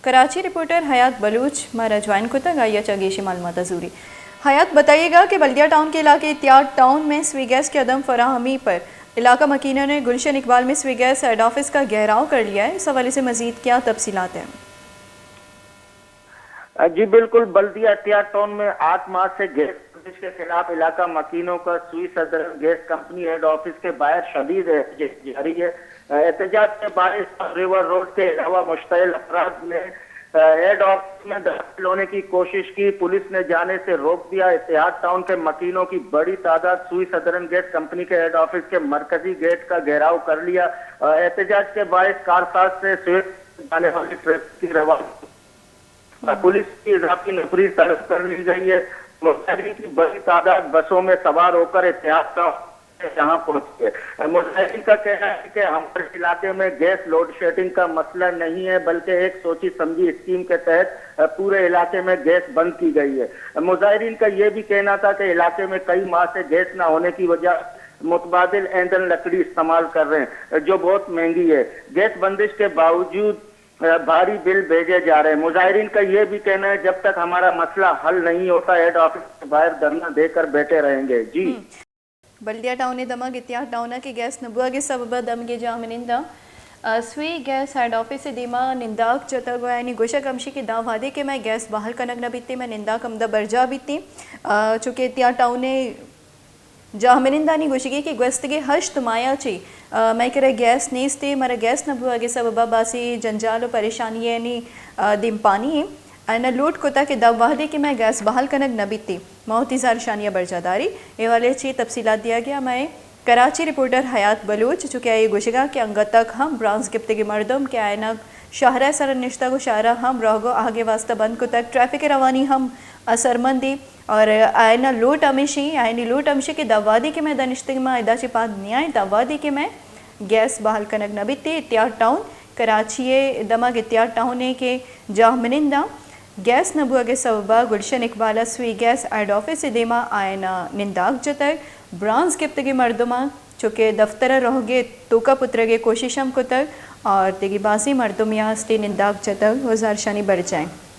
کراچی رپورٹر حیات بلوچ مارا جوائن کتگ، آئی ءَ چہ گیشیں معلومات ءَ زوری۔ حیات، بتائیے گا کہ بلدیہ ٹاؤن کے علاقے اتحاد ٹاؤن میں سوئی گیس کی عدم فراہمی پر علاقہ مکینوں نے گلشن اقبال میں سوئی گیس ہیڈ آفس کا گھیراؤ کر لیا ہے، اس حوالے سے مزید کیا تفصیلات ہیں؟ جی بالکل، بلدیہ اتحاد ٹاؤن میں آٹھ ماہ سے گیس بندش کے خلاف علاقہ مکینوں کا Sui southern gas company head office کے باہر شدید احتجاج جاری ہے۔ احتجاج کے باعث ریور روڈ کے علاوہ مشتعل افراد نے ہیڈ آفس میں داخل ہونے کی کوشش کی، پولیس نے جانے سے روک دیا۔ اتحاد ٹاؤن کے مکینوں کی بڑی تعداد سوئی سدرن گیس کمپنی کے ہیڈ آفس کے مرکزی گیٹ کا گھیراؤ کر لیا۔ احتجاج کے باعث کارساز سے سوئی جانے والی ٹریفک کی روانی پولیس کی اضافی نفری طلب کر لی گئی ہے۔ مظاہرین کی بڑی تعداد بسوں میں سوار ہو کر اتحاد ٹاؤن سے یہاں پہنچی ہے۔ مظاہرین کا کہنا ہے کہ ہمارے علاقے میں گیس لوڈ شیڈنگ کا مسئلہ نہیں ہے، بلکہ ایک سوچی سمجھی اسکیم کے تحت پورے علاقے میں گیس بند کی گئی ہے۔ مظاہرین کا یہ بھی کہنا تھا کہ علاقے میں کئی ماہ سے گیس نہ ہونے کی وجہ متبادل ایندھن لکڑی استعمال کر رہے ہیں، جو بہت مہنگی ہے۔ گیس بندش کے باوجود بھاری بل بھیجے جا رہے ہیں۔ مظاہرین کا یہ بھی کہنا ہے، جب تک ہمارا مسئلہ حل نہیں ہوتا، ہیڈ آفس کے باہر دھرنا دے کر بیٹھے رہیں گے۔ جی۔ بلدیہ ٹاؤن ءِ دمگ اتحاد ٹاؤن ءَ کہ گیس نہ بوگ ءِ سبب ءَ دمگے جاہمننداں، آ، سوئی گیس ہیڈ آفس ءِ دیما ننداک جتگ ءُ آیانی گوشگ ہمشی کہ داں وہدے کہ مئے گیس بحال کنگ نہ بیتیں، مئے ننداک ہمدا برجاہ بیتیں۔ آ، چونکہ اتحاد ٹاؤن ءِ جاہمنندانی گوشگی کہ گوستگیں ہشت ماہ ءَ چہ، آ، مئے کرا گیس نیست ءُ مارا گیس نہ بوگ ءِ سبب ءَ باسی جنجال ءُ پریشانی یعنی، آ، دیمپانی ایں۔ آیاں لوٹ کتگ کہ داں وہدے کہ مئے گیس بحال کنگ نہ بیتیں، ما وتی زہرشانی ءَ برجاہ داریں۔ اے حوالے ءَ چہ تفصیلات دیا گیا مئے کراچی رپورٹر حیات بلوچ، چونکہ آئی ءِ گوشگ ءَ کہ انگت تک ہم برانز گپتگیں مردم کہ آیاناں شہر ءِ سر ءَ نشتگ ءُ شہر ءَ ہم روگ ءُ آہگ ءِ واستہ بند کتگ، ٹریفک ءِ روانی ہم اثرمندیں۔ اور آیاناں لوٹ ہمیشی، آیانی لوٹ ہمیشی کہ داں وہدے کہ مئے دانشتگ ما ادا چہ پاد نیائیں، داں وہدے کہ مئے گیس بحال کنگ نہ بیتیں۔ اتحاد ٹاؤن کراچی ءِ دمگ اتحاد ٹاؤن ءِ کہ جاہمننداں گیس نہ بوگ ءِ سبب ءَ گلشن اقبال ءَ سوئی گیس ہیڈ آفس ءِ دیما آیاناں ننداک جتگ۔ برانز گپتگیں مردماں چونکہ دفتر ءَ روگ ءِ توکا پترگ ءِ کوشش ہم کتگ اور دگہ بازیں مردمے ءَ اسٹے ننداک جتگ ءُ زہرشانی برجاہ ایں۔